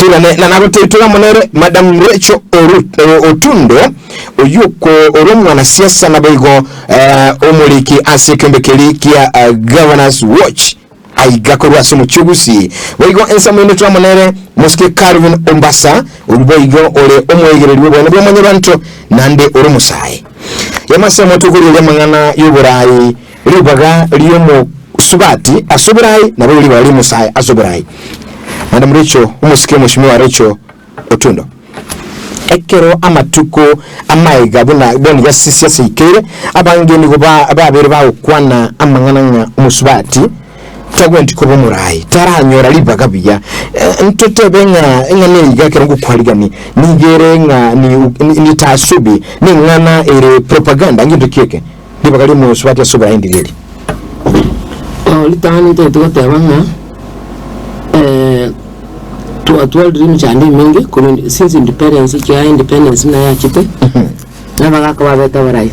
Toirane na nagotebia tore amo nere Madam Rachel Oru, Otundo, oyio ore omwanasiasa naboigo omoriki ase ekeombe keria kia Governors Watch aiga korwa ase omochie o Gusii. Boigo ensemo ende tore amo nere Mosike Calvin Ombasa, oyio boigo ore omoegereri bw'oboene bwa Mwanyabanto naende ore omosae. Yamasemo tokorigereria amang'ana y'oborai Ribaga ri'omosubati ase oborai naboigo ribaga ri'omosae ase oborai. Madam Rachel, omosike Mweshimiwa Rachel Otundo. Ekero amatuko amaega buna bono iga sisi aseikeire, abange nigo ba babeire bagokwana amang'ana ng'a omosubati tagwenti koba omorai, taranyora ribaga buya. Eh, ntotebe ng'a eng'ana eye iga ekero ngokwarigani nigo ere ng'a ni ni taasubi, neng'ana ere propaganda, ngento ki eke? Ribaga ri'omosubati ase oboraai ndiri eri. Oh, ritang'ani ntagete goteba ng'a eh, twatwarire emechando emenge korwa since independence ekiagera independence buna yachete, na abagaka babete abarai.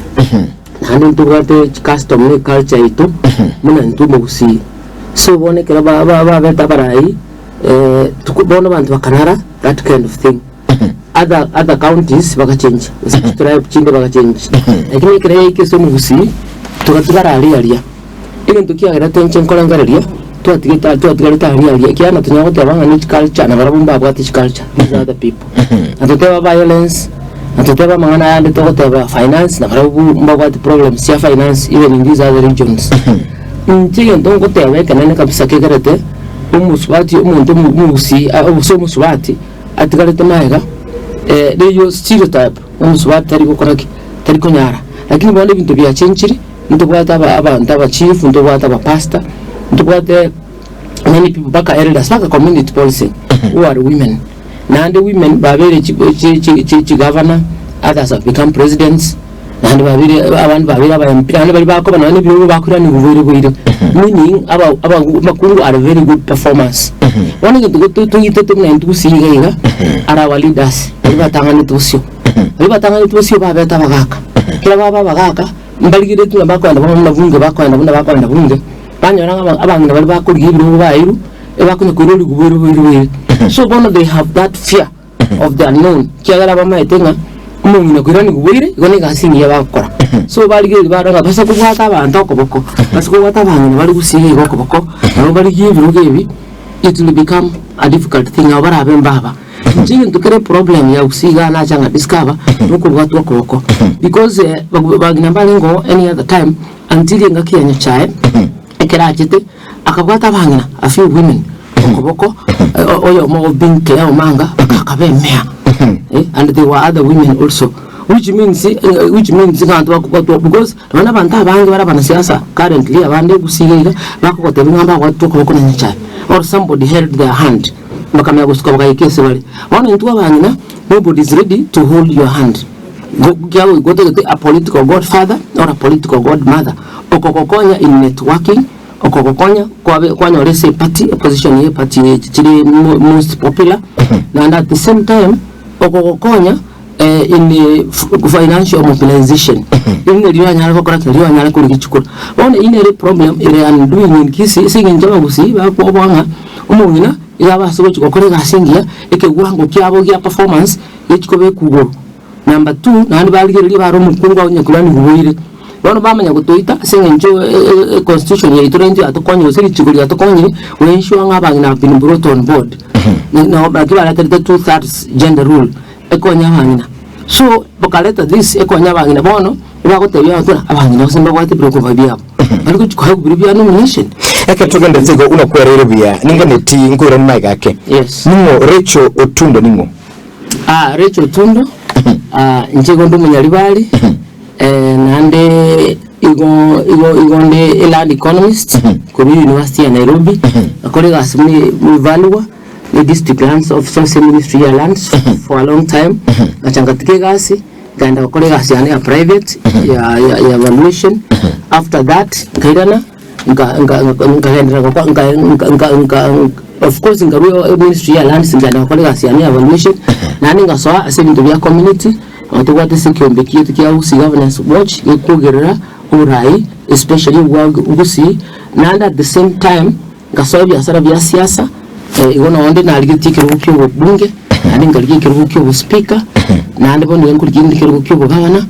Naende ntobwate chicustom na eculture yaito buna intwe omogusii. So bono ekero ba- ba- babete abarai tuko bono abanto bakanara that kind of thing. Other other counties bagachenji gose chitribe chinde bagachenji lakini ekero yaika ase omogusii togatigara aria aria egento kiagerete inche nkorengereria twatigete twatigarete aria aria ekiagera natonyara goteba ng'a ne chiculture na barabwo mbabwate chiculture these other people na toteba violence na toteba amang'ana ayande togoteba finance na barabwo mbabwate problems chia finance even in these other regions inche egento ngoteba ekenene kabisa kegerete omosubati omonto omogusii gose omosubati. Atigarete magega, riria stereotype omosubati tari gokora ki? Tari konyara. Lakini bono ebinto biachenchire, ntobwate aba abanto abachief, ntobwate abapastor, ntobwate many people mpaka elders, mpaka community policing who are women. Naende women babeire chi chi chi chi chigavana, others have become presidents, naende babeire abande babeire aba MP, naende baria bakoba nonye na ebirogo bakoiranerwa boire boire. Meaning aba aba abakungu are very good performers. Bono egento goto toitete buna intwe gusii iga iga, are our leaders, baria batang'anete bosio. Baria batang'anete bosio babete abagaka. Ekero baba abagaka, mbarigeretie ng'a bakoenda bono buna bunge bakoenda buna bakoenda bunge, banyora ng'a aba abang'ina baria bakorigia ebirogo baeirwe, ebakonya koirwa ribu boire boire boire. So bono they have that fear. of the unknown, ekiagera bamaete ng'a omong'ina koiranigwa boire, igo negasi engiya bagokora. So barigereria barora ng'a base kobwata abanto okoboko, base kobwata abang'ina bare gusii iga okoboko, nabo barigie ebirogo ebi, it will become a difficult thing nabo barabe mbaba. Inche egento kere eproblem ya gusii igaa nacha ng'a discover, nokobwatwa okoboko because bang'ina mbarenge oo any other time until engaki ya Nyachae. Ekero achete, akabwata abang'ina, a few women, okoboko, oyomo o being Clare Omanga, akabemea. Eh, and there were other women also. Which means, which means ng'a abanto bakobwatwa because nonye na abanto abange bare abanasiasa currently abande gusii iga iga, bakogotebia ng'a mbabwatwe okoboko na Nyachae or somebody held their hand, bakamanya gosuka bagaika ase bare. Bono intwe abang'ina, nobody is ready to hold your hand. Kiagoikwa otagete a political godfather or a political godmother okogokonya in networking, okogokonya kwabe kwanyora ase eparty eposition ya eparty echi chire most popular naende at the same time okogokonya in financial mobilization erinde riria oranyare gokora ki? Riria oranyare korigia chikura. Bono eyio nere eproblem ere undoing in Kisii ase eng'encho abagusii bakoboa ng'a omong'ina iga abase gochi gokora egasi engiya ekewango kiabo gia performance gechikobekwa igoro. Number two, naende barigereria bare omokungu onye koranigwa boire. Bono bamanya gotoita ase eng'encho econstitution yaito naintwe yatokonyire gose richiko riatokonyire go ensure ng'a abang'ina have been brought on board. Na naki bareterete two thirds gender rule ekonye abang'ina. So bakareta this ekonye abang'ina bono ebagotebia abanto ng'a abang'ina gose mbabwate ebirogo biabo. Bari gochi koegwa biria bia nomination. Ekero togenderete igo buna kwereire buya, ninganeti nkoiranie magega ake. Yes. Ning'o Rachel Otundo ning'o? Ah, Rachel Otundo, ah, inche igo nde omonyaribari, eh, naende igo igo igo nde e land economist korwa University ya Nairobi, nakora egasi buna evaluer ne district lands officer ase ministry ya lands for a long time, ngacha ngatiga egasi, nkaenda gokora egasi yane ya private ya ya ya valuation, after that nkairana. Nka nka nkagenderera gokora nka nka nka nka of course nkarua eministry ya lands nkaenda gokora egasi yane ya evaluation, naende ngasoa ase ebinto bia community, nabo tobwate ase ekeombe kiaito kia Gusii Governance Watch gekwogerera oborai especially obwa Gusii, naende at the same time ngasoa ebiasara bia siasa. Igo nonde narigetie ekerogo kia obobunge, naende nkarigia ekerogo kia obospeaker, naende bono nigo nkorigia rende ekerogo kia obogavana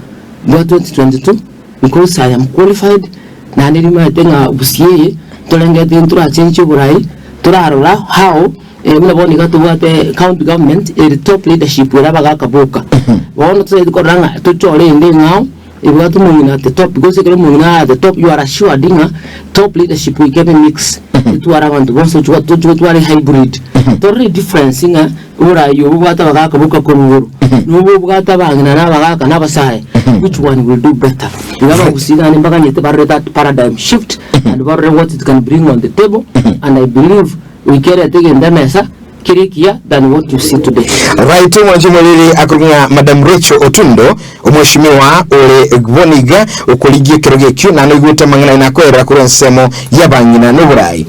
bwa 2022 because I am qualified, naende nimaete ng'a gusii eye ntorengete ntorachenchie oborai, torarora how buna bono iga tobwate county government ere top leadership ere abagaka boka. Bono totaeti korora ng'a tochore ende eng'ao ebwate omong'ina at the top because ekero omong'ina are at the top you are assured ng'a top leadership goika ebe mix etware abanto bonsi tochi tochi gotwara ehybrid. Torore edifference ng'a oborai obo obwate abagaka boka korwa igoro na obo obwate abang'ina na abagaka na abasae which one will do better. Iga abagusii naende mbaganyete barore that paradigm shift and barore what it can bring on the table and I believe goika erete egento emesa kere ekiya than what you see today. Right omwanchi omoriri akorokwa ng'a Madam Rachel Otundo omweshimiwa ore boniga okorigia ekerogo ekio naende oigwete amang'ana aye nakoerera korwa ensemo y'abang'ina noborai.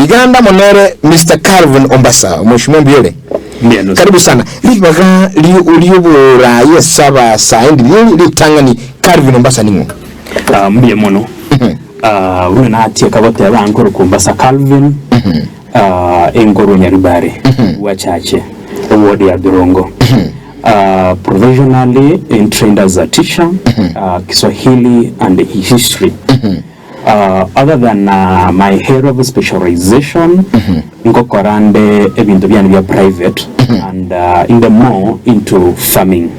Iganda amo nere Mister Calvin Ombasa omweshimiwa mbuya ore? Mbuya nose. Karibu sana. Ribaga ri'oborai ase abasae ndiri ritang'ani Calvin Ombasa ning'o? Ah, mbuya mono. Ah, buna natieka goteba nkorokwa Ombasa Calvin. Enkorwa Nyaribari Bwachache, eward ya Birongo. Provisionally trained as a teacher, Kiswahili and History. Other than my area of specialization, ngokora nde ebinto biane bia private and inde more into farming.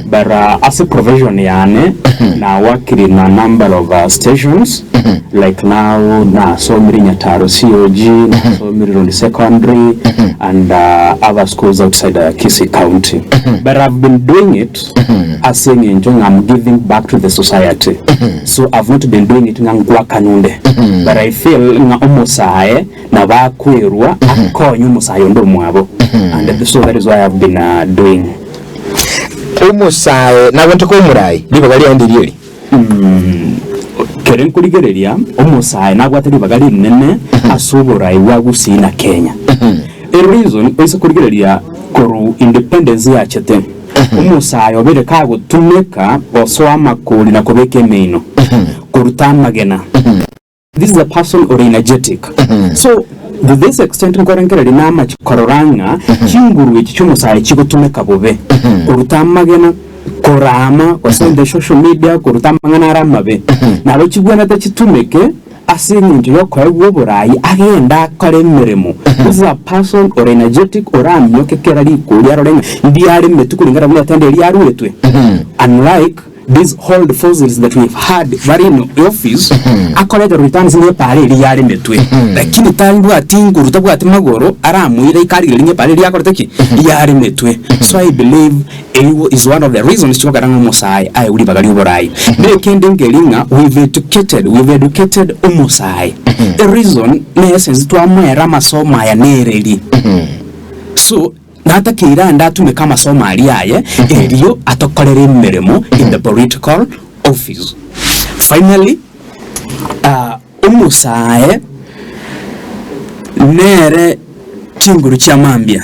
But ase profession yane nawakire na number of stations like now nasomire Nyataro COG, nasomire Rondi Secondary and other schools outside Kisii County. But I've been doing it ase eng'encho ng'a I'm giving back to the society. So I've not been doing it ng'a nkwakanunde but I feel ng'a omosae nabo akwerwa akonye omosae onde omwabo and so that is why I've been doing. Omosae nagwente koba omorai, ribaga riaye ndiria eri. Kere nkorigereria, omosae nabwate ribaga rinene ase oborai bwa Gusii na Kenya. Ereason oise korigereria korwa independence yachete, omosae obeire kagotumeka gosoa amakori na kobeka emeino, koruta amagena. This is a person ore energetic. So to this extent nkorengereria namache korora ng'a chinguru echi chi'omosae chigotumeka bobe. Koruta amagena, korama, gose in the social media, koruta amang'ana are amabe. Nabo chibwenerete chitumeke ase eng'encho yokoegwa oborai agende akore emeremo. This is a person ore energetic oramioke kera rikori arore ng'a ndiaremetwe kulingana buna etende eria aruetwe. Unlike These old fossils that we've had bare in office akorete returns ng'a epara eria yaremetwe lakini tabwati nguru tabwati magoro aramoire ikarigereria ng'a epara eria yakorete ki? Yaremetwe. So I believe eywo is one of the reasons chikogera ng'a omosae aegwe ribaga ria oborai. Na ekende nkeri ng'a we've educated we've educated omosae. E reason ne essence twamoera amasomo aya nereri. So Natakeire ande atumeke amasomo aria aye, erio atokorere emeremo in the political office. Finally, omosae nere chinguru chia mambia,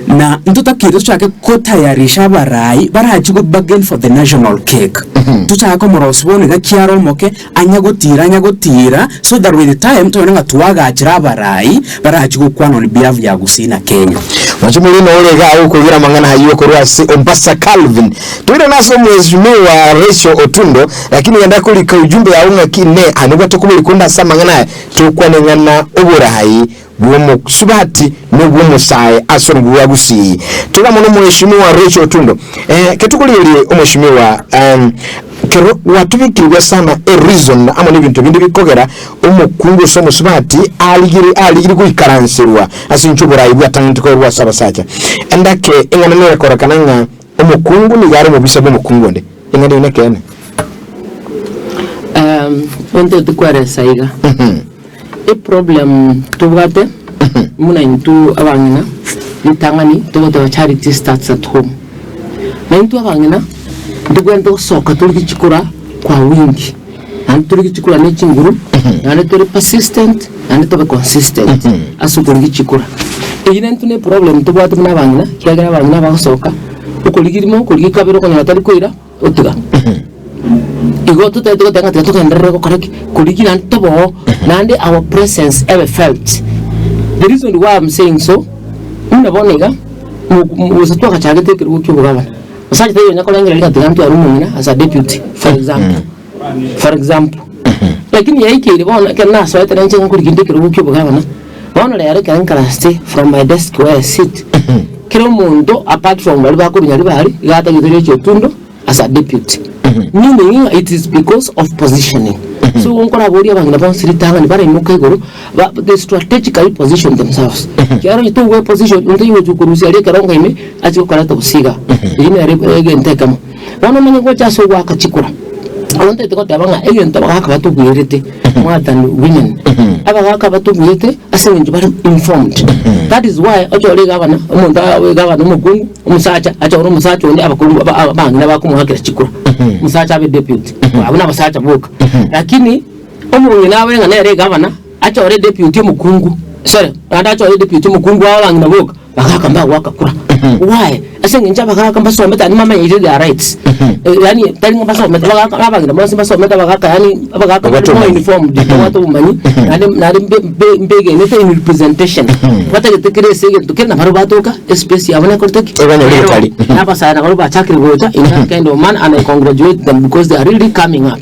na ntotakeire tochake kotayarisha abarai barachi go bargain for the national cake. Tochake komorosia bono iga kiare omoke, anya gotira anya gotira so that with time tonyore ng'a twagachire abarai barachi gokwana on behalf ya Gusii na Kenya. Mwanche morino ore iga okoigwera amang'ana ayio korwa ase Ombasa Calvin. Toire nase omweshimiwa Rachel Otundo, lakini genda korika ujumbe yao ng'aki ne anigwa tokobori konde ase amang'ana aya tokwane ng'ana oborai bw'omosubati nobw'omosae ase orugu rwa Gusii. Tore amo nomweshimiwa Rachel Otundo. Eh, ketukorigerie omweshimiwa em, kero gwatubikirwe sana e reason amo nebinto binde bikogera omokungu ase omosubati arigire arigire goikaranserwa ase inche oborai bwatang'anete koerwa ase abasacha. Endake eng'ana nere korekana ng'a omokungu nigo are omobisa bw'omokungu onde. Eng'ana eyio nekeene. Um, ontete kweresa iga. Eproblem tobwate buna intwe abang'ina ritang'ani togoteba charity starts at home. Na intwe abang'ina ntobwenerete gosoka torigie chikura kwa wingi naende torigie chikura ne chinguru naende tore persistent naende tobe consistent ase okorigia chikura. Eyio naintwe ne eproblem tobwate buna abang'ina ekiagera abang'ina bagosoka okorigia rimo okorigia kabere okonyora tari koira. Otiga. Igo totagete goteba ng'a tiga togenderere gokora ki? Korigia naende toboo, naende our presence ebe felt. The reason why I'm saying so, buna bono iga, gose twagachagete ekerogo kia obogabana, omosacha taiyo onya korengereria ng'a tiga ntware omong'ina as a deputy, for example, for example. Lakini yaikeire bono ekero nasoete nainche nkorigia inde ekerogo kia obogabana, bono rero ekero nkarasete from my desk where I sit, kera omonto apart from baria bakorwa Nyaribari, iga atagete Rachel Otundo as a deputy. Meaning ng'a it is because of positioning. So igo nkoraboria abang'ina bonsi ritang'ani baraimoka igoro, ba they strategically position themselves. Ekiagera onye togwe position, onde taiyo ogochia korusia aria ekerongo ime, achie gokoreta obusiga. Eyio nere egento ekemo. Bono omanye gocha ase ogoaka chikura, abo ntagete goteba ng'a egento abagaka batobwerete more than women, abagaka batobwete ase eng'encho bare informed. That is why ochore egavana, omonto abe egavana omokungu, omosacha achore omosacha onde abakungu aba abang'ina bakomoakera chikura, omosacha abe deputy, abwo na abasacha boka. Lakini omong'ina abe ng'a nere egavana, achore deputy omokungu, sorry, naende achore deputy omokungu aba abang'ina boka. Bagaka mbagoaka kura. Why? Ase eng'encho abagaka mbasomete naende mbamanyete their rights. Eh, yaani tari ng'a mbasomete, abagaka abang'ina bonsi mbasomete abagaka yaani abagaka Babwate bare more obomanyi. informed, babwate obomanyi, naende naende mbe mbe mbegenete in representation. Batagete kera ase egento kere nabarobwo batoka, espace yabo nekorete ki? Ebanyore Nero. getari. Na abasae nabarobwo bachakire gocha in that kind of manner and I congratulate them because they are really coming up.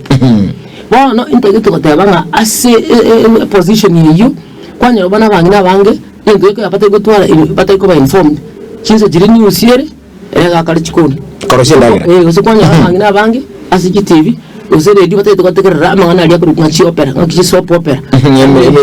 Bono intagete goteba ng'a ase e- e- position eyio, kwanyora bono abang'ina abange. Egento geke batari gotwara batari koba informed, chinsa chiria news ere, ere egakare chikoni. Korosia endagera. Eh, gose kwanyora abang'ina abange ase chitivi, gose eredio batagete gotegerera amang'ana aria akorokwa ng'a chiopera, ng'aki chisoap opera.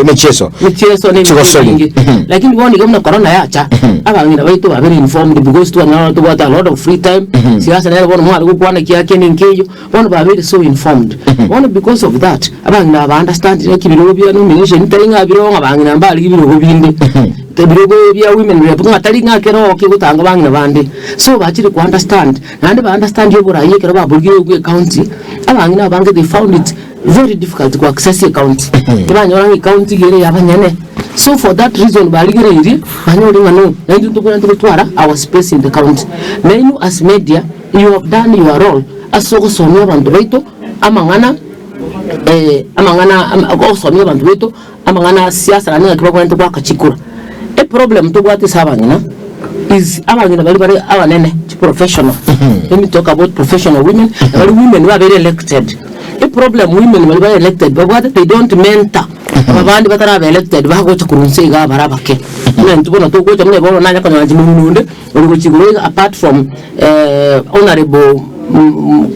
Emechieso. Mechieso na ebinto Chigosori. ebinge. Lakini bono iga buna corona yacha, abang'ina baito babere informed because twanyora tobwate a lot of free time, siasa nere bono mware gokwana kiake ninki eyio. Bono babeire so informed. Bono because of that, abang'ina aba understandire naki ebirogo bia nomination tari ng'a birogo ng'a bang'ina mbarigie ebirogo binde. Ebirogo bia women rep ng'a tari ng'a kero kegotanga bang'ina bande. So bachire ko understand, naende ba understand oborai ekero baborigire bwa ecounty, abang'ina abange they found it very difficult ko access ecounty. Tibanyora ng'a ecounty iga ere eyabanyene. So for that reason barigereirie, banyore ng'a no, naintwe ntobwenerete gotwara our space in the county. Nainwe as media, you have done your role. Ase ogosomia abanto baito amang'ana amang'ana ogosomia abanto baito amang'ana a siasa naende ng'aki babwenerete goaka chikura. Eproblem tobwate ase abang'ina is abang'ina baria bare abanene chiprofessional, let me talk about professional women, na baria women babeire elected. Eproblem women baria bare elected babwate they don't mentor aba bande bataraba elected bagocha korwa inse igaa bare abake. Buna intwe bono togocha buna bono nanye konyora inche mong'ina onde. Ore gochia igoro iga apart from honourable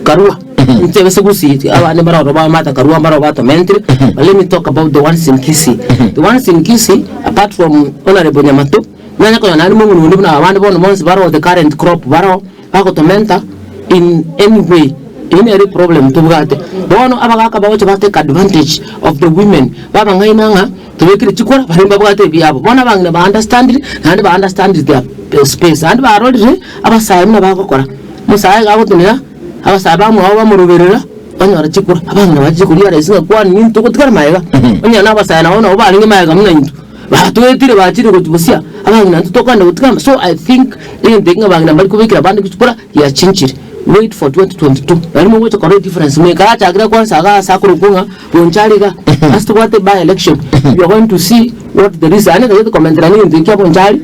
Karua, inche gose Gusii abande mbare ororo ba Martha Karua mbare ororo batomentire, but let me talk about the ones in Kisii. The ones in Kisii apart from honourable Nyamato, nonye konyora naende mong'ina onde buna abande bono bonsi baroo the current crop baroo bagotomenta in any way, eyio nere eproblem tobwate. Bono abagaka bagocha ba take advantage of the women, babang'aina ng'a. Tobekire chikura baria mbabwate ebiabo. Bono abang'ina ba understandire naende ba understandire their space naende barorire abasae buna bagokora. Omosae iga agotenena abasae bamwabo bamoroberera banyora chikura. Abang'ina bache koria rahisi ng'a kwani nintwe togotigara magega? Onye na abasae nabo nabo barenge magega buna intwe. Batoetire bachire gotubosia abang'ina intwe tokogenda gotigara so I think egento eke ng'a abang'ina mbari kobekera abande chikura giachinchire. Wait for 2022 nari mogocha korora edifference moikarachakire kwansa iga ase akorokwa ng'a Bonchari iga ase tobwate by election you are going to see what the reason aye nintagete komentera negento eki kia Bonchari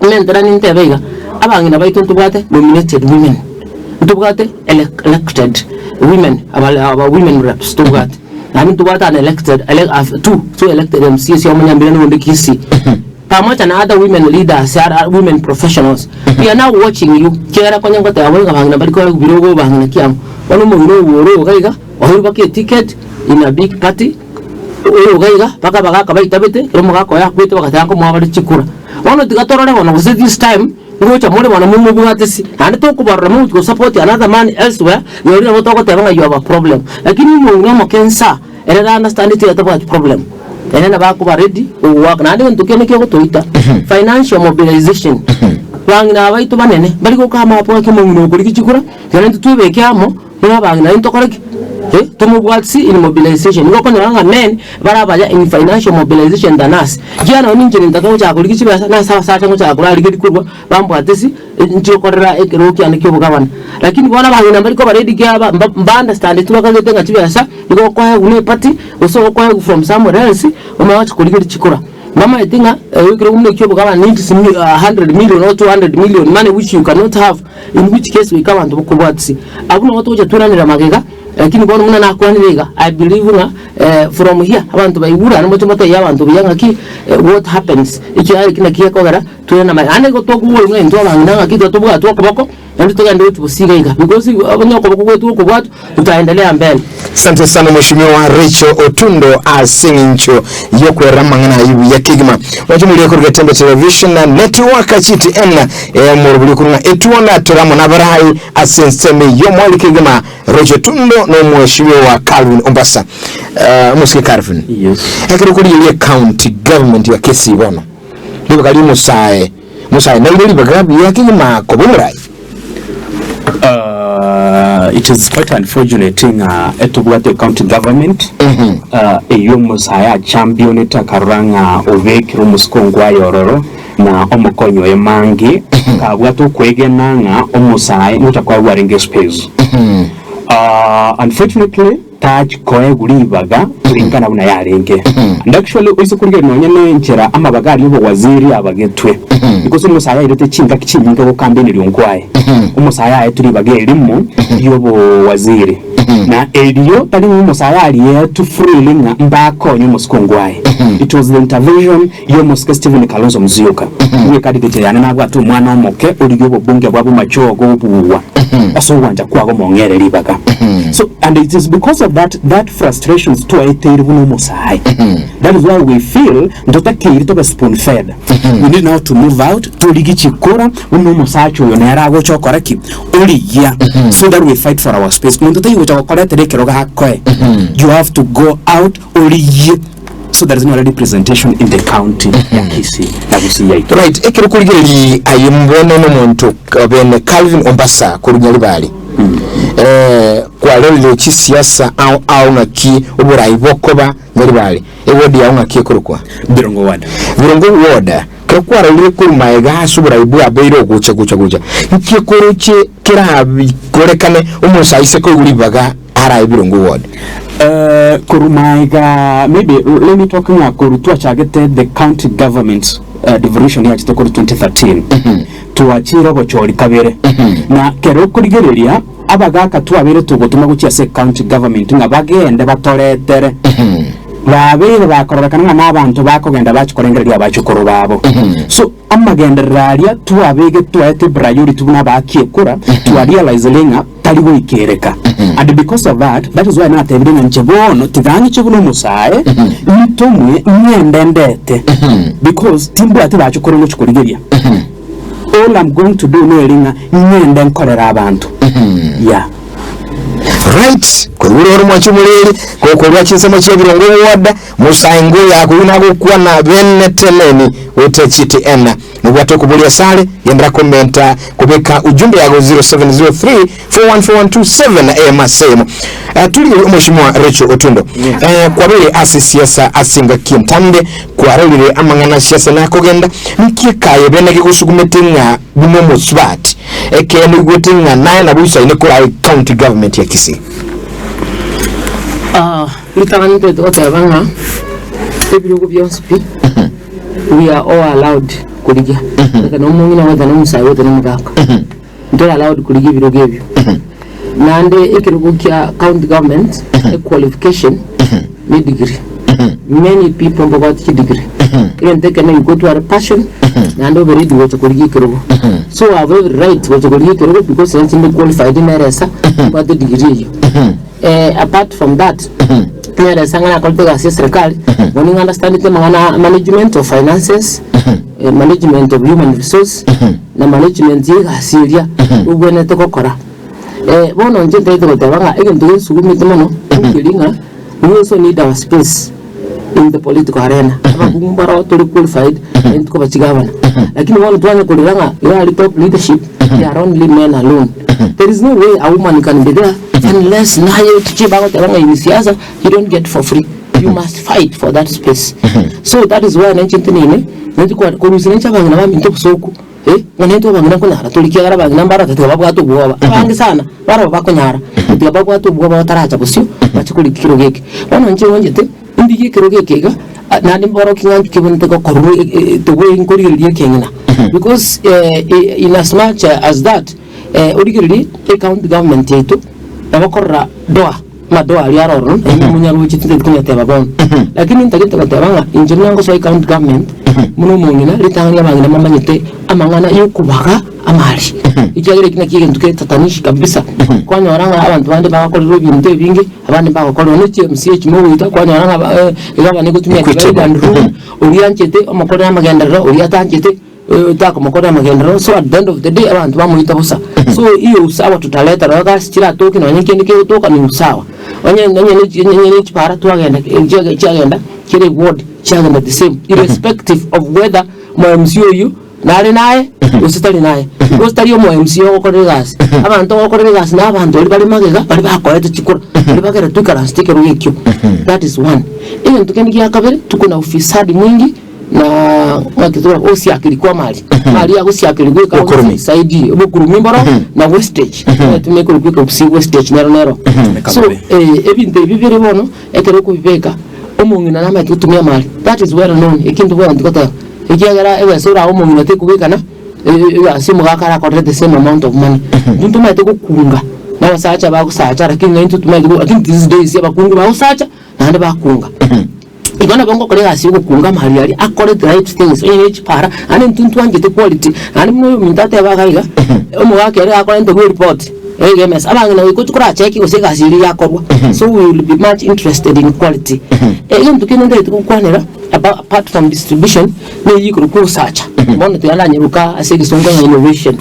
mentera nintebe iga abang'ina baito ntobwate nominated women ntobwate elec elected women aba aba women reps ntobwate naende ntobwate an elected ele two two elected MCAs omonyambira na onde Kisii pamoja na other women leaders are women professionals we are now watching you ekiagera konya ngoteba bono iga abang'ina mbari koegwa birogo bang'ina ki amo bono omong'ina oyo ore iga iga. Oirwe baka eticket in a big party, oyo iga iga mpaka abagaka baitabete, ekero omogaka oye akwete bagateba nkomoa bare chikura. Bono tiga torore bono gose this time ngocha more bono momobwate si, naende tokobarora mogochi go support another man elsewhere, rirorio nabo togoteba ng'a you have a problem. Lakini omong'ina omoke nsa, ere ra understand eti atabwati problem, ere nabo akoba ready gogoaka. Naende egento kende kegotoita, financial mobilization, bang'ina aba baito banene, mbari gokama abwo ng'aki omong'ina okorigia chikura, ekero intwe twebeke amo. Buna abang'ina naintwe tokore ki? Eh, tomobwatisi in mobilization. Nigo okonyora ng'a men bare abaya in financial mobilization than us. Ekiagera nonye ninche nintake gochaka korigia chibesa, nase abasacha ngochaka korarigeria korwa bambwatisi, inche okorera ekerogo kiane kia obogabana. Lakini bono abang'ina mbari koba ready ekiagera ba mba understandeti bakagete ng'a chibesa nigo okoegwa na eparty, gose okoegwa from somewhere else, omanye gocha korigeria chikura. Mbamaete ng'a ekero buna ekio obogabana needs 100 million or 200 million money which you cannot have in which case goika abanto bokobwatisia. Abwo nabo togocha toiranera magega lakini bono buna nakwanire iga I believe ng'a from here abanto baigure naende moche motebie abanto buya ng'aki what happens ekiagera eki naki gekogera toirane magega. Naende igo tokobua ng'a intwe abang'ina ng'aki iga tobwatwe okoboko naende togende gochia gosiga iga because onye okoboko gwaito gokobwatwa tutaendelea mbele. Asante sana Mheshimiwa Rachel Otundo ase eng'encho y'okwerera amang'ana ayio buya kegima. Mwanche morie koruga Tembe Television na Network GTN eh, morobori okorwa ng'a etuona tore amo nabarai ase ensemo y'omwali kegima Rachel Otundo na omweshimiwa Calvin Ombasa. Eh, omosike Calvin. Yes. Ekero okorigereria county government ya Kisii bono ribaga ri'omosae Musa naire ribaga buya kegima koba omorai. Uh, it is quite unfortunate ng'a etobwate county government uh, eyio omosae achampionete akarora ng'a obekire omosiko aye ororo na omokonyi oye mangi kabwate okwegena ng'a omosae ngocha kwaegwa arenge space. Uh, unfortunately Tachi koegwa ribaga kulingana buna yarenge. And actually oise korigereria nonya ne enchera amabaga aria obowaziri abagetwe. Because omosae airete chingaki chinyinge gokambeneria onkwaye. Omosae aetwe ribaga erimo ri'obowaziri. Na erio tari ng'a omosae arietwe freely ng'a mbakonye omosike onkwaye. It was the intervention y'omosike Stephen Kalonzo Musyoka. Bweka rigecho yane nabwate omwana omoke origia obobunge bwa bomachogo obuua ase ogwancha kwago mong'ere ribaga. So and it is because of that that frustrations twaeteire buna omosae. That is why we feel ntotakeiri tobe spoon fed. We need now to move out torigie chikura buna omosacha oyo nere agocha okora ki? Origia so that we fight for our space. Monto taiyo gocha gokoretera ekerogo akoe. You have to go out origie. So there is no representation in the county ya Kisii na Gusii yaito. Right, ekero okorigereria aye bono nomonto bene Calvin Ombasa korwa Nyaribari eh, kwarorire chisiasa ao ao ng'aki oborai bokoba Nyaribari eward yao ng'aki ekorokwa Birongo ward. Birongo ward kero kwarorire korwa maega ase oborai bwabeire ogocha gocha gocha nki ekoroche kerakorekane omosae ise koigwa ribaga arae Birongo ward. Korwa maega maybe let me talk ng'a korwa twachagete the county government devolution yachete korwa 2013 twachire obochori kabere na kero okorigereria abagaka twabeire togotoma gochia ase county government ng'a bagende batoretere babeire bakororekana ng'a nabanto bakogenda bachi korengereria abachokoro babo so amagenderero aria twabege twaete priority buna abaaki ekura twarealizire ng'a tari goikereka. And because of that, that is why natebire ng'a inche bono tiga ng'iche buna omosae, ntomwe ng'ende ndete because timbwati bachokoro ngochia korigeria. All I'm going to do neri ng'a ng'ende nkorere abanto. Yeah. Right, korwa ore omwanchi omoreri, gokorwa chinsemo chi'ebirongo ward, Musa engo yakoyio nagokwana bene teneni goeta GTN. Nobwate okoboria asare, genderera komenta kobeka ujumbe yago 0703 414127 eyemo ase eyemo. Eh, turi omweshimiwa Rachel Otundo. Eh, kwabeire ase siasa ase engaki entambe, kwarorire amang'ana a siasa nakogenda, nki ekaye bene gegosugumete ng'a buna omosubati, ekeene oigwete ng'a naye nabo oisaine koraa ecounty government ya Kisii? Ah, ritang'ani ntagete goteba ng'a ebirogo bionsi pi we are all allowed korigia goika na omong'ina goika na omosae goika na omogaka ntore allowed korigia ebirogo ebio naende ekerogo kia county government equalification ne degree many people mbabwate chidegree egento ekene goika otware passion naende obe ready gocha korigia ekerogo so I have every right gocha korigia ekerogo because inche ndi qualified nere esa mbwate degree eyio Apart from that, nere ase ang'ana nakorete egasi ya serikali, bono nigo understandete amang'ana a management of finances, management of human resource, na management ya egasi eria obwenerete gokora. Bono inche ntagete goteba ng'a egento gensugumete mono, nkeri ng'a we also need our space in the political arena. Abakungu mbaro tore qualified, naende tokoba chigavana. Lakini bono twanya korera ng'a iga aria top leadership, they are only men alone. There is no way a woman can be there unless naye chichi bagoteba ng'a in siasa you don't get for free you must fight for that space so that is why nainche nteneine nainche kwa korusia nainche abang'ina baminto obosoku eh, ng'a naintwe abang'ina nkonyara tore ekiagera abang'ina mbarabwo tiga babwate obwoba abange sana barabwo bakonyara tiga babwate obwoba bataracha bosio bache korika ekerogo eke. Bono inche nwanchete ndigie ekerogo eke iga. Naende mborokie ng'a nkebwenerete gokorwa the way nkorigereria ekeng'ina because in as much as that origererie ecounty government yaito nabo okorora doa amadoa aria are ororo naende monyaroche tintagete konyateba bono. Lakini ntagete goteba ng'a inche buna ngosoa ecounty government buna omong'ina ritang'ani abang'ina mbamanyete amang'ana yokobaga amari ekiagera eki nakio egento getatanishi kabisa kwanyora ng'a abanto bande bagokorerwa ebinto ebinge. Abande mbagokorerwa ne chiMCA chimogoita kwanyora ng'a ba egavana egotumia divide and rule, oria anchete omokorere amagenderero, oria atanchete takomokorera amagenderero, so at the end of the day abanto bamoita bosa. So hiyo usawa tutaleta roho gasi chiratoke nonye kende kegotoka ni usawa. Onye onye ne chi onye ne chipara twagenda chiage chiagenda kera eward chiagenda the same irrespective of whether mo MCA oyio Nare naye, gose tari naye? Gose tari omo-MC ogokorera egasi? Abanto ogokorera egasi na abanto baria bare magega, baria bakorete chikura, baria bagere toikaransete ekerogo ekio. That is one. Egento kende gia kabere, tuko na ufisadi mwingi na ng'aki tore osiakeri kwa amari. Amari agosiakerigwa ekaunti Obokurumi. saidi, obokurumi mboro na wastage. Etumia ekorokwa ekegusii wastage nero nero. So, Ekabobe. ebinto ebi bire bono, ekero okobibeka, omong'ina namanyete gotumia amari, that is well known, ekio ntobwenereti goteba. Ekiagera ebesa orabe omong'ina tekobekana egasi omogaka arakorere the same amount of money. Intwe ntomaete gokunga na abasacha bagosacha lakini naintwe tomaete go lakini these days abakungu bagosacha naende bakunga. Igo nabo ngokora egasi ya ogokunga amari aria akore the right things onye ne chipara naende intwe ntwanchete quality naende buna oyominto ateba iga iga omogaka ere gakorenta bwe eripoti ege emesa abang'ina goika ochie koracheki gose egasi eria yakorwa so we will be much interested in quality. Egento kende ntagete gokwanera. Apart from distribution, neyio ikorokwa ogosacha. Bono tiga ase egesongo ng'a innovation.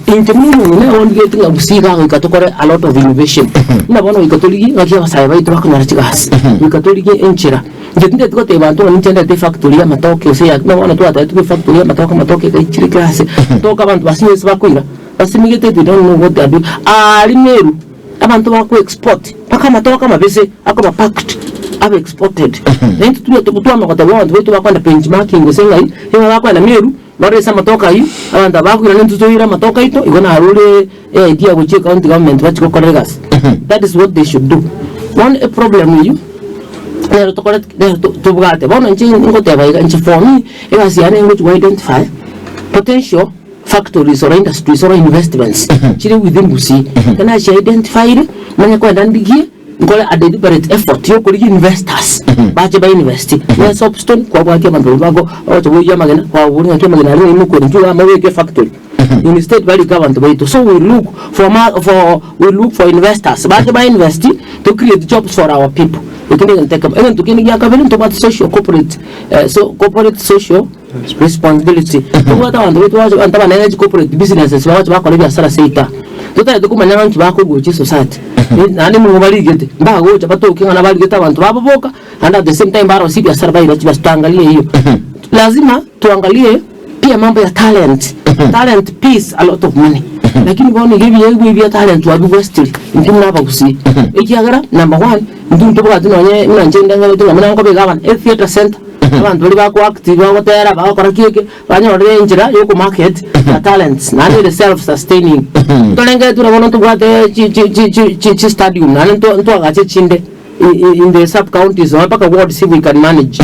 Inche buna omong'ina nigo ndigete ng'a gusii igaa goika tokore a lot of innovation. Buna bono goika torigie ng'aki abasae baito bakonyora chigasi, goika torigie enchera. Inche tindeti gotebia abanto ng'a ninche ndete efactory ya amatoke gose eyaki, buna bono twatebetigwe efactory ya amatoke, amatoke egaichire kera ase, amatoke abanto basinye ase bakoira, basimegete they don't know what they are doing. Aria Meru. Abanto bako export mpaka amatoke amabese akoba packed abe exported. Na intwe tube twamanya gotebia abanto baito bakoenda benchmarking gose ng'ai, nigo bakoenda Meru barore ase amatoke ayio, abanto aba bakoirana intwe toire amatoke aito igo narure eidea gochia ecounty government bachie gokora egasi. That is what they should do. Bono eproblem eyio nero tokoreti nero tobwate. Bono inche ngoteba iga inche for me egasi yane ngochia go identify potential. factories or industries or investments chire within Gusii, ekero nachi identifyire, manye kogenda ndigie nkore a deliberate effort ya okorigia investors bache ba invest. Ne soapstone kwabwatia abanto baria bago bagocha boiyia amagena, kwababoria ng'aki amagena aria ng'ai mokoira intwe iga amabeke efactory. Instead barike abanto baito. So we look for ma for we look for investors bache ba invest to create jobs for our people. Ekio negento ekemo. Egento kende gia kabere ntobwate social corporate so corporate social. Responsibility. Tobwate abanto baito bagocha abanto abanene chi corporate businesses bagocha bakora ebiasara seita. Totagete komanya ng'a nki bakogochia esociety. Naende nigo barigete, mbagocha batoke ng'a nabarigete abanto babo boka, naende at the same time barosie ebiasara baira chibesa toangalie eyio. Lazima tuangalie pia mambo ya talent. Talent pays a lot of money. Lakini bono iga ebiegwa ebi bia talent twabigwestiri intwe buna abagusii. Ekiagera number one, intwe ntobwati nonye buna inche ndengereti ng'a buna nkoba egavana, etheatre centre. Abanto baria bako act, bagotera, bagokora ki eke, banyorire enchera ya okomarket their talents, naende ere self sustaining. Ntorengeretie buna bono ntobwate chi chi chi chi chi chi stadium naende nto ntwagache chinde i- i- in the sub counties nonya mpaka wards if we can manage.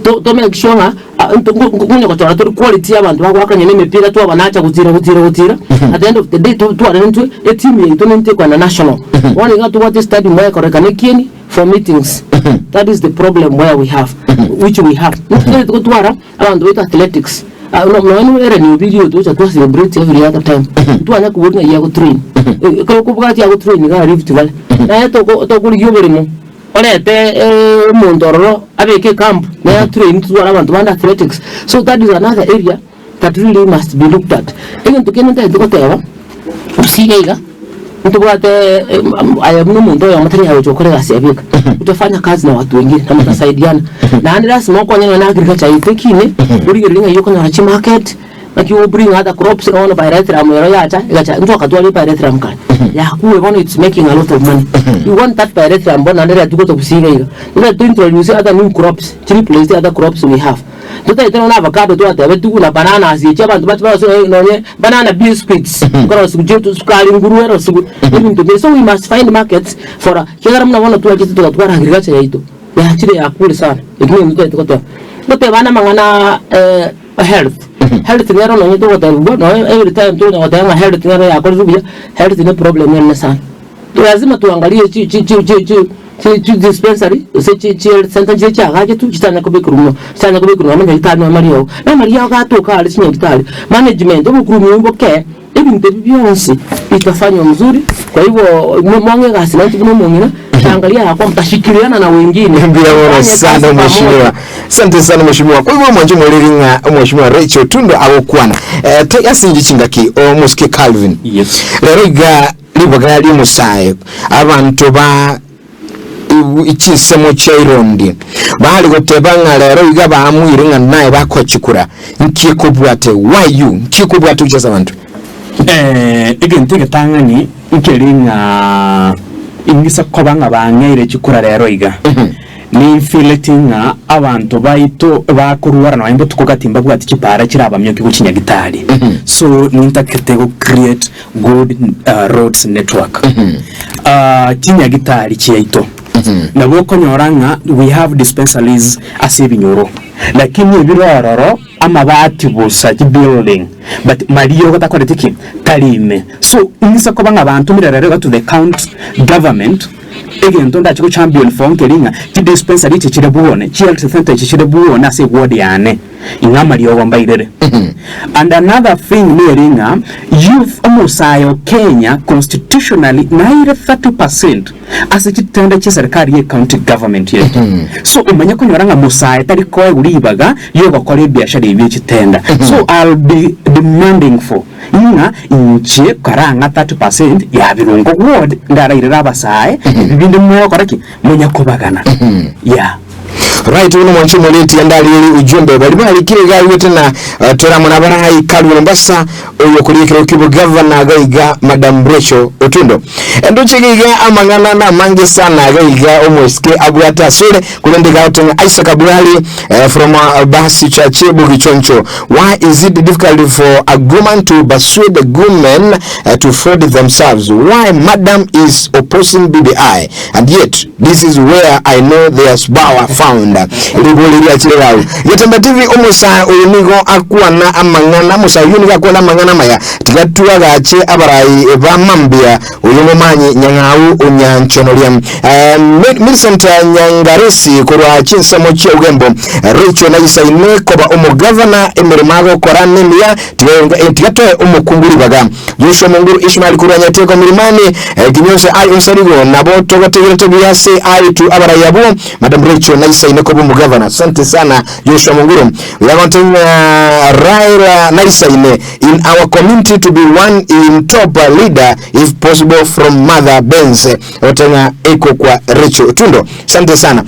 To to make sure ng'a ah nto nko nko konya gochora tore quality ya abanto bagoakania na emepira twabanacha gotira gotira gotira, at the end of the day to tware intwe eteam yaito nintwe ekoenda national. Bono iga tobwate stadium egokorekana ekieni. for meetings that is the problem where we have which we have ntotaete gotwara abanto baito athletics Ah, no- nonya no Ellen Obiri oyo togocha twa celebrate every other time ntwanya koboria ng'ai agotrain Eh, ekero okobwatia agotrain iga Rift Valley naye toko tokorigia oboremo orete eh, omonto ororo abeke ecamp naye atrain totware abanto bande athletics so that is another area that really must be looked at. Egento kende ntagete goteba, gose iga iga, ntobwate aye buna omonto oyomo tari aye gocha gokora egasi ya beka, utafanya kazi na watu wengine na mutasaidiana. Naende lasima okonyane nonya na agriculture yaito ekine, origererie ng'ai okonyora chimarket, naki o bring other crops bono pyrethrum ero yacha, egacha ntwakatwarire pyrethrum kare, yakure bono it's making a lot of money. We want that pyrethrum bono naende rero tigocha gusii iga iga, totagete to introduce other new crops, chi replace other crops we have. Totagete nonya na avocado twatebetigwe na bananas echi abanto bache barose nonye nonye banana biscuits nkorosiwu chie sukari nguru erosiwe ebinto bire so we must find markets for ekiagera buna bono twachete togatwara agriculture yaito. Yachire yakure sana, ekio negento totagete goteba. Ngoteba ande amang'ana health, health nero nonye togotebigwa nonye every time tokonya goteba ng'a health nero yakorire buya, health ne problem enene sana. Lazima tuangalie chi chi chi chi chi chi chi dispensary gose chi chi health center nchire chiagachetwe chitanya kobekerwa mo chitanya kobekerwa nonye nyagetari nonye amariogo. Na amariogo gatoka are chinyagitari, management obokurumi boke. Ebinto ebi bionsi bitafanywa mzuri, kwa hivyo mong'e egasi nainche buna omong'ina, tangaria yakwa mtashikiliana na wengine, Mbuya mono mfanye sana kazi pamoja. mheshimiwa. Asante sana mheshimiwa. Kwa hivyo mwancho mwereri ng'a mheshimiwa Rachel Tundo agokwana. Eh, te ase inche chingaki omosike Calvin. Yes. Rero iga ribaga ri'omosae abanto ba chinsemo chia irondi bare goteba ng'a rero iga baamuire ng'a naye bakochikura nki ekobwate why you nki ekobwate gochia ase abanto. Eh, egento egetang'ani nkeri ng'a ing'isa koba ng'a bang'eire chikura rero iga ninfeeleti ng'a abanto baito bakorwara nonya botuko gati mbabwati chipara chirabamioki gochia nyagitari so nintakete go create good roads network chinyagitari chiaito nabo okonyora ng'a we have dispensaries ase ebinyoro lakini ebire ororo amabati bosa chibuilding but mariogo takoreti ki? Tari ime so ing'isa koba ng'a bantomire rero iga to the county government egento ndache go champion for nkeri ng'a chidispensary echi chire bwone chi health center echi chire bwone ase eward yane. Ing'a amariogo mbairere. And another thing nere ng'a youth omosae o Kenya constitutionally naire 30% ase chitenda chia serikali ye county government yaito. So omanye konyora ng'a mosae tari koegwa ribaga riogokora ebiashara ebi bie chitenda. So I'll be demanding for ng'a inche karang'a 30% ya Birongo ward ndarairere abasae ebi binde mogokora ki? Monyakobagana. Yeah. Right buna mwanche omoreti andarieri ujumbe bari barikire iga aigwete na eh, toramo na barai Calvin Mombasa oyo kori ekero ki'obogavana iga iga Madam Rachel Otundo endoche iga iga amang'ana namange sana iga iga omosike abwate asore korende iga agotenga Isaac Abwali eh, from uh, Basi Church Bogichoncho why is it difficult for a woman to persuade the women uh, to feed themselves why madam is opposing BBI And yet this is where I know there's power found. Ribori riachire gau. Getembe TV omosae oyo nigo akwana amang'ana omosae oyio nigo akwana amang'ana amaya tiga twagache abarai ba mambia oyo momanyi nyang'au onyanchonoria eh, Millicent Nyangaresi korwa chinsemo chia Ugembo Rachel naisaine koba omogavana emeremo agokora nemiya tiga eh, tiga toe omokungu ribaga Joshua Monguru Ishmael korwa Nyateko Milimani eh, Kinyonse ai Onsarigo nabo togotegerete buya ase aitu abarai abwo Madam Rachel naisaine koba omogavana asante sana Joshua Monguru Oyagonte ng'a Raila naisaine in our community to be one in top leader if possible from Mother Benz otenga eko kwa Rachel Otundo asante sana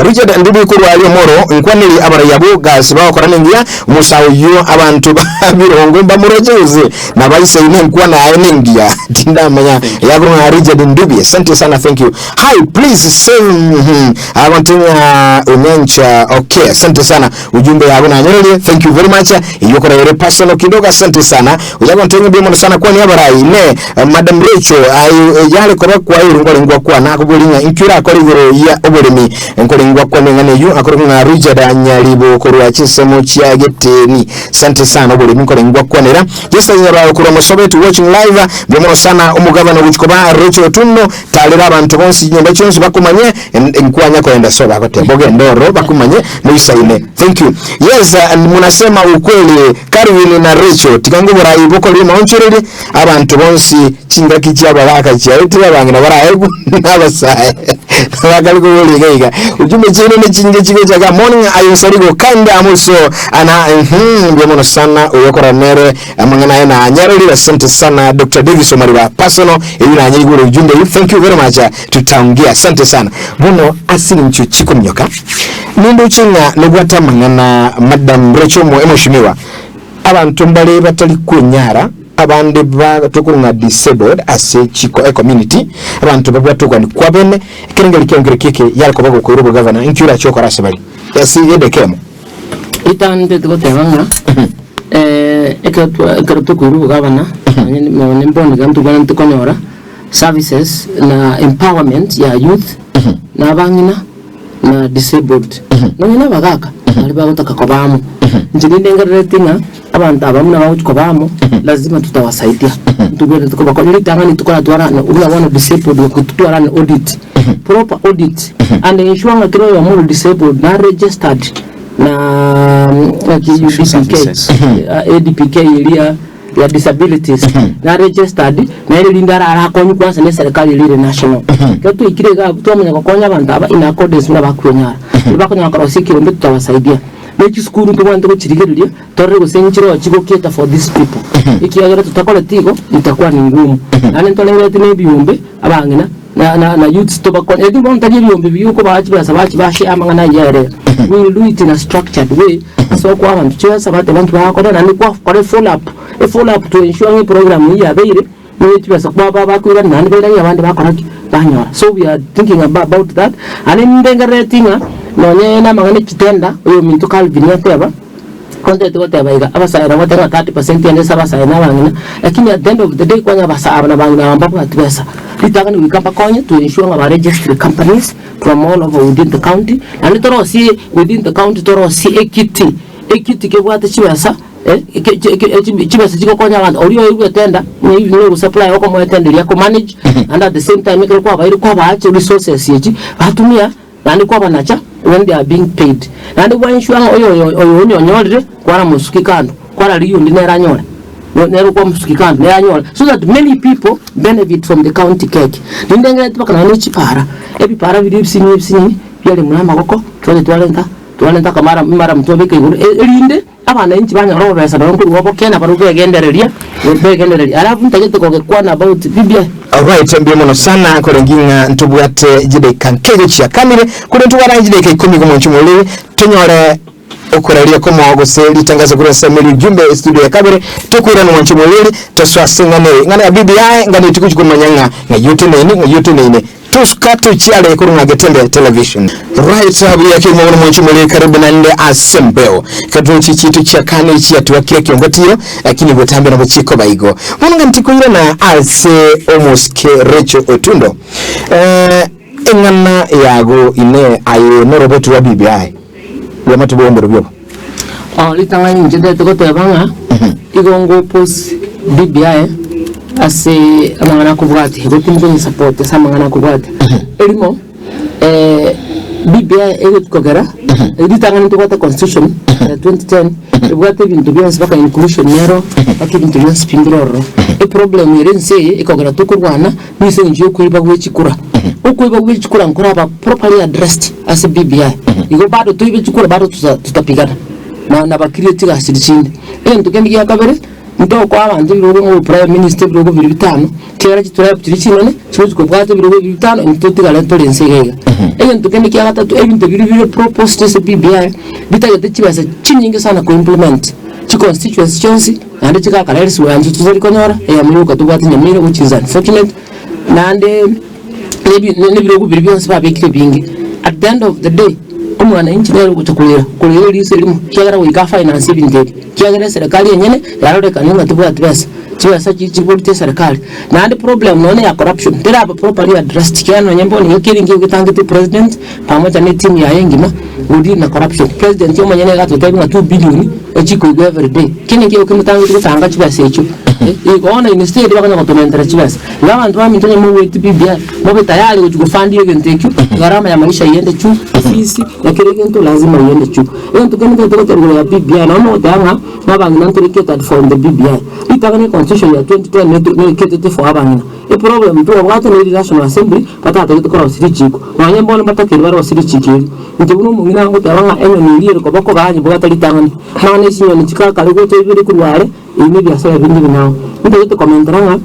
Richard Ndubi korwa aria omoro nkwaneri abarai abwo gasi bagokora nengiya omosae oyio abanto ba birongo mbamuroche gose nabaisaine enkwana yaye nengiya tindamanya yakorwa ng'a Richard Ndubi asante sana thank you hi please save mm agonte ng'a onyancha okay asante sana ujumbe yabo nanyorerie thank you very much eyio okora ere personal kidogo asante sana oyagonte ng'a mbuya mono sana kwani abarai ne Madam Rachel aye yare koba kwairwe nkorengwa kwane akobori ng'a inki orakore igoro ya oboremi nkorengwa kwane eng'ana eyio akorokwa ng'a Richard Nyaribo korwa chinsemo chia Geteni sante sana oboremi nkorengwa kwanera Jesse Nyabago korwa Mosobeti watching live mbuya mono sana omogabana ogochi koba Rachel Otundo tarera abanto bonsi chinyomba chionsi bakomanye nkwanya koenda sobo agoteba ogende ororo bakomanye moisaine thank you yes munasema ukweli Calvin na Rachel tiga ngoborai bokori maonchoreri Abanto bonsi chingaki chi'abagaaka chiaetire abang'ina baraegwe nabasae nabakare koboria iga iga. Ujumbe chiaino nechinge chigochaka morning aye osarigo kande amoso ana mhm mbuya mono sana oyo okora nere amang'ana aye nanyarorire asante sana Dr. Davis Omariba personal eyio nanyaigure ujumbe eyio thank you very much tutaongea asante sana bono ase eng'encho chikominyoka nindoche ng'a nobwate amang'ana madam Rachel Mheshimiwa Abanto mbare batari kwenyara, abande ba tokorwa ng'a disabled ase chiko ecommunity, abanto babwate okogania kwa bene, ekerengeri kiao nkere ki eke yare koba gokoira obogavana, inki orache okore ase bare? Ase edeka emo. Ritang'ani ntagete goteba ng'a ekero twa ekero tokoirwa obogavana, nonye nonye mbono iga ntobwenerete konyora services na empowerment ya youth, na abang'ina. na disabled nonya na abagaka baria bagotaka koba amo. Inche nindengerereti ng'a abanto aba buna bagochi koba amo lazima tutawasaidia ntobwenerete kobakonya ritang'ani tokoratwara buna bono disabled goika totware an audit proper audit and ensure ng'a kera oyomo ore disabled na registered na ng'aki Social UDPK services. ADPK eria ya disabilities na registered nere rinde ararakonywe kwansa ne eserekari eria ere national. Ekero twaikire iga abwo twamanya gokonya abanto aba in accordance buna bakwenyara. Riria bakonyara korosia ekeombe totawasaidia. Ne chisukuru ntobwenerete gochirigereria torore gose nchiroo chigocater for these people ekiagera totakoreti igo itakuwa ni ngumu. Naende ntorengereti na ebiombe abang'ina na na na youths tobakonye lakini bono tari ebiombe biria okobaa chibesa bachi ba share amang'ana ayio aere. We will do it in a structured way ase okoa abanto chibesa bateba nki bagokora naende kwakora efollow up, efollow up to ensure ng'a eprogram eyio yabeire nigo chibesa kwabaa bakoirana naende bairanie abande bakora ki? Banyora. So we are thinking about that naende nindengerereti ng'a nonye namang'ana echitenda oyominto Calvin ateba. Ontete goteba iga, abasae nabo bateba ng'a 30% ende ase abasae na abang'ina, lakini at the end of the day kwanya abasae aba na abang'ina aba mbabwati besa. Ritang'ani goika mbakonye to ensure ng'a ba registered companies from all over within the county, naende torosie within the county torosie ekiti, ekiti kebwate chibesa eh, eke che eke echi chibesa chigokonya abanto, oria oeirwe etender maybe nogo supply okomoa etender eria akomanage, naende at the same time ekero kwabaeire kwabaa chiresources echi batumia. Naende kwabanacha when they are being paid. Naende gwa ensure ng'a oyo oyo oyo onye onyorire kwaramosuki kando, kwararigia onde nere anyore, nere okwamosuki kando nere anyore, so that many people benefit from the county cake. Nindengereti mpaka nonya ne chipara, ebipara biria ebisinini ebisinini biaremwa na amagoko, twacha twarenta twarenta akamara maramu twabeka igoro erinde. Abananchi banyore obobesa barabwo nkorua obokene barabwo begendereria, begendereria. Alafu ntagete kogekwana about BBI. Alright, mbuya mono sana nkorengi ng'a ntobwate chidaika nkeigo chiakamire kore ntobwate chidaika ikomi igo mwanche omorere tonyore okoraria komo gose ritangazo korwa ase Mary Ujumbe estudio ya kabere tokoirana mwanche omorere tosoa ase eng'ana eye eng'ana ya BBI ng'ana eye togochi komanya ng'a ng'ai oteneine ng'ai oteneine Tosuka tochiare korwa ng'a Getembe Television. Right buya kegima bono mwanche more karibu naende ase mbeo. Katochi chitu chiakane chiatuakire kiongotio lakini botambe nabo chikoba igo. Bono ng'a ntikoirana ase omosike Rachel Otundo. Eh, eng'ana yago ine aye noroboti rwa BBI rw'amatubo y'omborobio obo. Oh, ritang'ani inche ntagete goteba ng'a igo ngo oppose BBI ase amang'ana akobwatia, igo tindi support ase amang'ana akobwatia. Erimo, BBI egochi kogera, ritang'ani ntobwate constitution ya 2010, ebwate ebinto bionsi mpaka inclusion nero, mpaka ebinto bionsi pi mbire ororo. Eproblem ere ense eye ekogera tokorwana, nigo ase eng'encho ya okoiba gwe chikura. Okoiba gwe chikura nkoraba properly addressed ase BBI. Igo bado toibe chikura bado tuta tutapigana na na ba create chigasi chiria chinde. Egento kende gia kabere, ntokoa abanto ebirogo ng'a obe prime minister ebirogo biria bitano, ekiagera chitribe chiria chinene chigochi kobwata ebirogo ebi bitano intwe totigare tore inse iga iga. Egento kende kia gatato, ebinto biria bire proposed ase BBI, bitagete chibesa chinyinge sana ko implement, chiconstituency chionsi. Naende chigakara erisibwa yanche totari konyora, eyemo yoka tobwate Nyamira which is unfortunate, naende nebi nebirogo biria bionsi babekire ebinge. At the end of the day, omwananchi nere ogocha korera, korera eriso erimo, ekiagera goika afinance ebinto ebi, ekiagera eserekari enyene yarorekane ng'a tebwati besa, chibesa chi chiboreti eserekari. Naende problem nonye ya corruption, teraba properly addressed, ekiagera nonye mbono iga keri nkeigo getangete president pamoja ne team yaye engima, godi na corruption. President omonyene iga atotebia ng'a 2 billion echikoigwa every day. Ki nekio kemotangeti gotanga chibesa echio? Eh, bono instead bakonya gotomentera chibesa. Iga abanto baminto onye mogoeti BBI, mobe tayari gochia gofund egento ekio, gharama ya maisha eyende chuu, efees, na kera egento lazima eyende chuu. Egento kende ntagete goteba igoro ya BBI, nabo mogoteba ng'a abang'ina ntore catered for in the BBI. Ritang'ani econstitution ya 2010 neto neketete for abang'ina. Eproblem twabwate neri National Assembly batatagete korosia richiko. Nonye mbono mbatakeire barosie richiko eri. Inche buna omong'ina ngoteba ng'a enyoni eria ere koboko ganyebwata ritang'ani. Amang'ana e chinyoni chikakare gocha ibere korwa are, ebi nebiasara binde ebinao. Ntagete komentera ng'a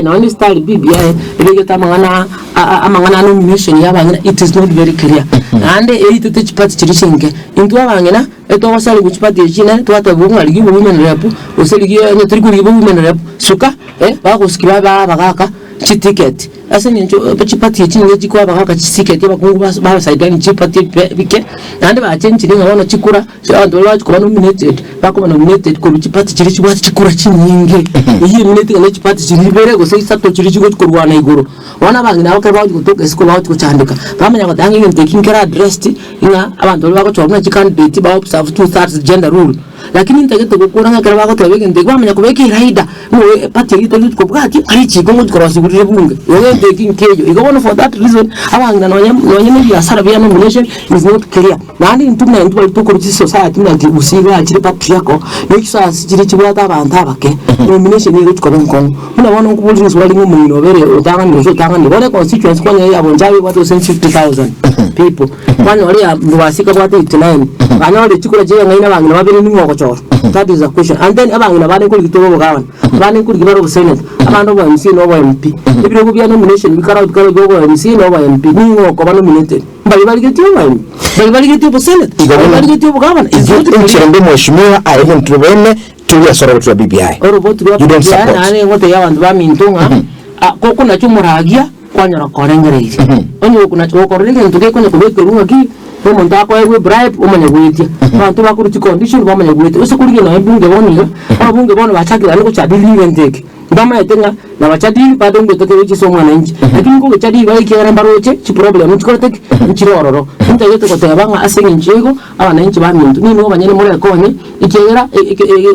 nonye ne style BBI ebegete amang'ana amang'ana a nomination ya abang'ina it is not very clear. Naende eitete chiparty chiria chinke. Intwe abang'ina. Etogosarigwa chipati echi chinene, twatebigwa ng'a rigia obowomen rep, gose rigia onye tori korigia obowomen rep, suka, eh, bagosiki babe abagaka chiticket. Ase eng'encho chipati echi nigo chikoa abagaka chiticket abakungu bas babasaidani chipati ebibe ebike, naende bachenchiri ng'a bono chikura, abanto baria bagochi koba nominated, bakoba nominated korwa chipati chiria chibwate chikura chinyinge. Eyio emineti ng'a ne chipati chiria ibere gose isato chiria chigochi korwana igoro. Bono abang'ina aba ekero bagochi gotoka isiko bagochi gochandeka, bamanya goteba ng'a egento eki nkere addressed, ng'a abanto baria bagochorwa buna chicandidate ba observe two thirds gender rule. Lakini ntagete gokora ng'a ekero bagoteba egento eki bamanya kobeka eraida, ng'a eparty eyio tari gochi kobwatia richiko ngochi korosigwa rire bunge. Igo egento eki nkeyio. Igo bono for that reason, abang'ina nonye nonye na ebiasara bia nomination is not clear. Naende intwe buna intwe baria tokorwa chisociety buna Gusii igaa chire patriarchal, na echisociety chiria chibwate abanto abake, nomination nigo egochi koba enkong'u. Buna bono nkoboria riswali ng'a omong'ina obere otang'anire gose otang'anire, bono econstituency kwanyora ya Bonchari ebwate gose 50,000 people, kwanyora ya Mubasi ekabwate 89, banyore chikura chieng'aini abang'ina babere ning'o ogochora? That is a question. And then abang'ina bande nkorigia tore obogavana, abande nkorigia bare obosenator, abande obo MCA na obo MP. Ebirogo bia nomination bikara bikara bia obo MCA na obo MP, ning'o okoba nominated? Mbaria barigetie obo MP, mbaria barigetie obosenator, Igo mbaria bono barigetie obogavana, it's not clear. enchera mbe mheshimiwa aye ebinto bene tori ase oroboti rwa BBI. Oroboti rwa You don't BBI support. naende ngotebia abanto baminto ng'a ah, gokonacha omoragia kwanyora korengereirie. Onye gokonacha gokorora egento gekonya kobekerwa ng'aki, omonto akoegwa ebribe omanye goetia. Abanto bakorwa chicondition bamanya goetia. Gose korigia nonye bunge bono iga, ababunge bono bachakire naende gochadili egento eke. Mbamaete ng'a nabachadili bado ngoeta kere ase omwananchi. Lakini ngogochadili bare ekiagera mbaroche chiproblem nchikorete ki? Nchire ororo. Ntagete goteba ng'a ase eng'encho ya igo, Abananchi baminto, ninwe abanyene morekonye, ekiagera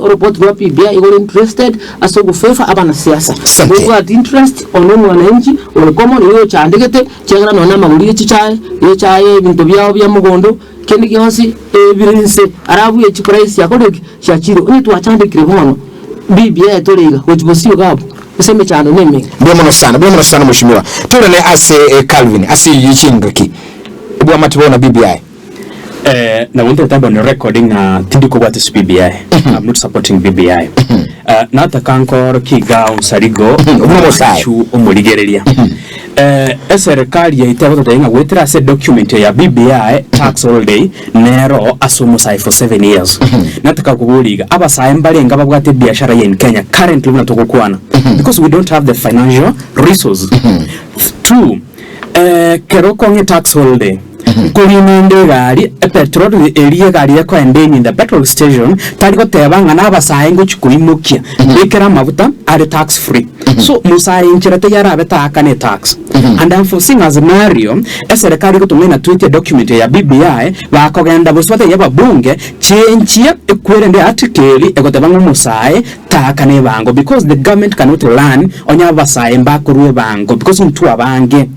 oroboti rwa BBI igo ore interested ase ogofavour abanasiasa. Asante. Tobwati interest one omwananchi ore common oyo ochandegete, ekiagera nonye na amagori ye chichae, ye echae ebinto biao bia mogondo, kende gionsi ebire inse, alafu ye chiprice chiakorire ki? Chiachire. Onye twachandekire bono, BBI tore iga, gochia bosio iga abwo, ase emechando na emenge. Mbuya mono sana, mbuya mono sana mheshimiwa. Toirane ase Calvin, ase eyio chingaki. Obwamate bono na BBI. Eh, nabo ntagete mbe on record ng'a tindi kobwata ase BBI. I'm not supporting BBI. Eh, nataka nkorokie iga onsarigo Obwo nomosae. omwanchu omorigereria. Eh, eserikali yaito egototebia ng'a goetera ase edocument eye ya BBI tax holiday nero ase omosae for 7 years. Nataka koboria iga, abasae mbarenge ababwate ebiashara here in Kenya currently buna togokwana because we don't have the financial resource. Two, Eh, kero okong'a etax holiday, nkorina inde egari, epetrol eria egari ekoenda in the petrol station, tari goteba ng'a nabasae ngochi koimokia, mbekere amabuta are tax free. So mosae enchera teiyo arabe taakane etax. And I'm foreseeing a scenario, eserekari egotong'aina twetie edocument eye ya BBI, bakogenda bosio batebie ababunge, chenchia ekwerende article eria egoteba ng'a omosae Taakana ebango because the government cannot run onye abasae mbakorwa ebango because intwe abange.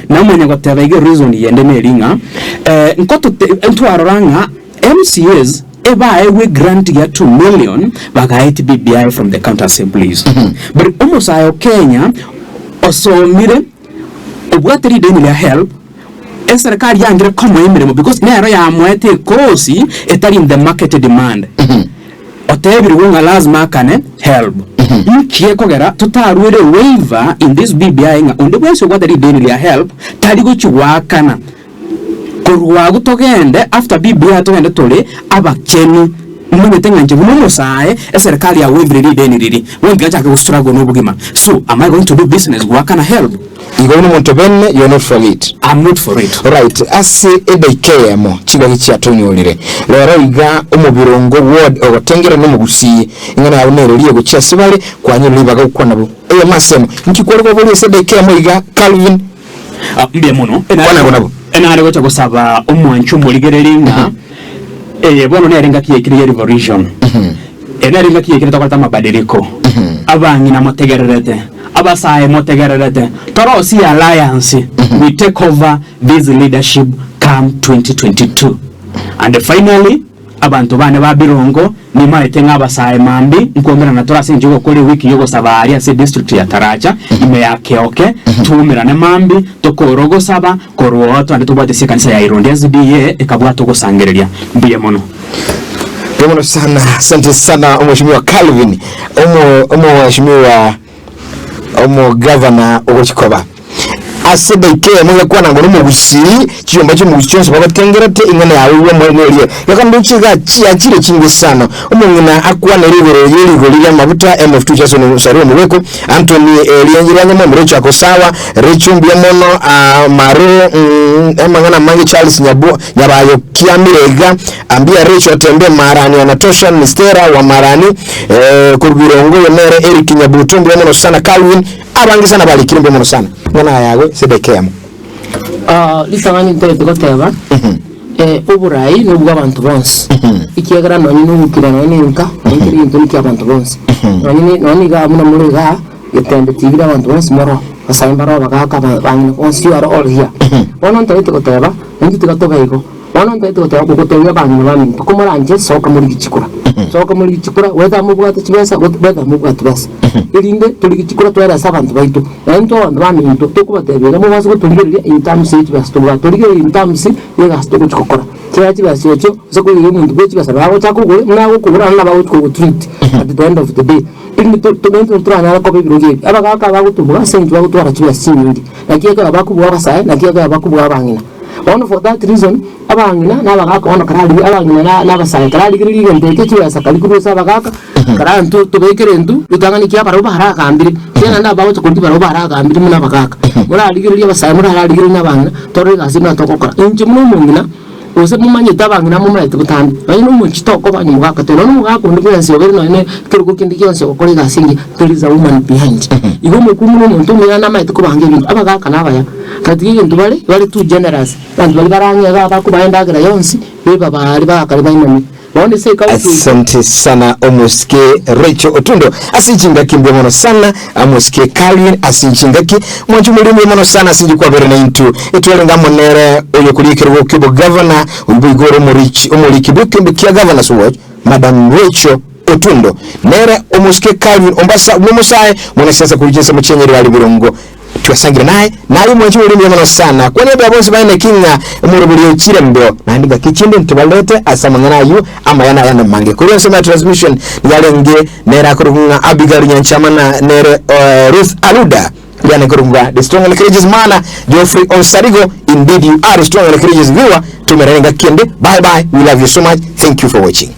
Namanya goteba iga ereason yende neri ng'a eh, nkotote ntwarora ng'a MCAs ebaegwe grant ya 2 million bagaeti BBI from the county assemblies. But omosae o Kenya osomire obwate rideni ria helb eserekari yangire komoa emeremo because nero yamoete ekosi etari in the market demand. Otebirigwe ng'a lazima akane helb. Inki gekogera totaruere waiver in this BBI ng'a onde bwensi obwate rideni ria helb tari gochi goakana korwa agwo togende after BBI togende tore abachenu omanyete ng'a inche buna omosae eserekari ya waivire rideni riri bono tiga nchake go struggle nobogima so am I going to do business goakana helb? Igo buna omonto bene you're not for it. I'm not for it. Alright, ase edaika eyemo chingaki chiatonyorire rero iga omobirongo ward ogotengera nomogusii ing'ana yabo nere riego chia ase bare kwanyora ribaga gokwana bo eyemo ase emo inki kware koboria ase edaika eyemo iga Calvin Ah, mbuya mono. Kwana abwo nabwo. Enare gocha gosaba omwanchi omorigereri ng'a eye bono nere engaki yaikire ya revolution. Eye nere engaki yaikire tokoreta amabadiliko. Abang'ina motegererete, abasae motegererete, torosie alliance, we take over this leadership come 2022. And finally, Abanto bane ba Birongo, nimaete ng'a abasae mambia nkoumerana tore ase enchera y'ogokora ewiki y'ogosaba aaria ase edistrict ya Taracha, ime ya Keoke, toumerane mambia, tokore ogosaba, korwa oo twande tobwate ase ekanisa ya Irondi SDA ekabwata ogosangereria. Mbuya mono. Mbuya mono sana, asante sana Omweshimiwa Calvin, omo omweshimiwa omogavana ogochikoba. Ase edaika eyemo gekwana ng'a nomogusii, chiyomba chi'omogusii chionsi bagotengerete, ing'ana yago igwe omoerio erie. Gekana ndoche iga chiachire chinge sana. Omong'ina akwanere igoro ye rigori ri'amabuta MF2 Jason Osarua Omogweko, Anthony Eriengi ria Nyamwembe Recho ako sawa, Recho mbuya mono ah, Maro mm, amang'ana amange Charles Nyabu, Nyabayo Kiamire iga Ambia Recho atembe Marani anatosha ni Stella wa Marani eh, korwa Birongo oyo nere Eric Nyabuto mbuya mono sana Calvin Abange sana barikire mbuya mono sana ng'ana ayago ase edakika eyemo. Ah, ritang'ani ntagete goteba eh, oborai nobwa abanto bonsi ekiagera nonye na ogokira nonye na enka nonye kera egento nekia abanto bonsi nonye ne nonye igaa buna more igaa getembe tibire abanto bonsi moro abasae mbaro abagaka aba abang'ina bonsi you are all here. Bono ntagete goteba naintwe tiga tobe igo. Bono ntagete goteba gogotebia abang'ina baminto, komoranche soka morigie chikura, soka morigie chikura, whether mobwate chibesa got whether mobwati besa, erinde torigie chikura toerese abanto baito. Na intwe abanto baminto tokobatebia iga mobase gotorigereria in terms ye chibesa tobwate, torigererie in terms ye egasi togochi gokora. Ekiagera chibesa echio, ase korigereria omonto bwe chibesa nabo agocha akogore, buna agokogora naende nabo agochi kogotreat at the end of the day. Erinde to to naintwe ntoranyare koba ebirogo ebi. Abagaka abagotobua ase eng'encho bagotwara chibesa chinyinge, naki ekero bakobua abasae, naki ekero bakobua abang'ina. Bono for that reason, abang'ina na abagaka bono kararigie abang'ina na na abasae kararigereria egento ekio chibesa karia korwa ase abagaka, kara intwe tobekere intwe, ritang'ani ekiagera barabwo baragambire, ekiagera naende abagocha korigia barabwo baragambire buna abagaka. Morarigererie abasae morararigererie na abang'ina, torore egasi buna togokora. Inche buna omong'ina, gose momanyete abang'ina momanyete botambe, nonye na omochie tokoba onye omogaka toiyo, nonye na omogaka onde bwensi obeire nonye na ekerogo kende gionsi ogokora egasi engiya, there is a woman behind. Igo omokungu na omonto omuya namanyete kobanga ebinto, abagaka na abaya. Gatiga egento bare, bare too generous, abanto baria barang'ee iga bakobaa endagera yonsi, bebabare bagakare bainame. Bono ase ekaunti eye. Asante sana omosike Rachel Otundo ase chingaki mbuya mono sana omosike Calvin ase chingaki mwanche omoriri mbuya mono sana ase inche kwabere naintwe etwarenge amo nere oyo koria ekerogo ki'obogavana oyio boigo ore omorichi omoriki bw'ekeombe kia Governors Watch Madam Rachel Otundo nere omosike Calvin Ombasa bw'omosae mwanasiasa korwa chinsemo chia Nyeri are Birongo Twasangire naye, naye omwanchi oria omuya mono sana. Kwania abwo bonsi baene ki ng'a omorobori ochire mbeo, naende ngaki chinde ntobarete ase amang'ana ayio amaya na ayande amange. Korwa ensemo ya transmission yarenge nere akorokwa ng'a Abigail Nyanchama na nere Ruth Aluda riane korokwa ng'a the strong and courageous mana Geoffrey Onsarigo indeed you are a strong and courageous viewer tomerane ngaki ende bye bye we love you so much thank you for watching.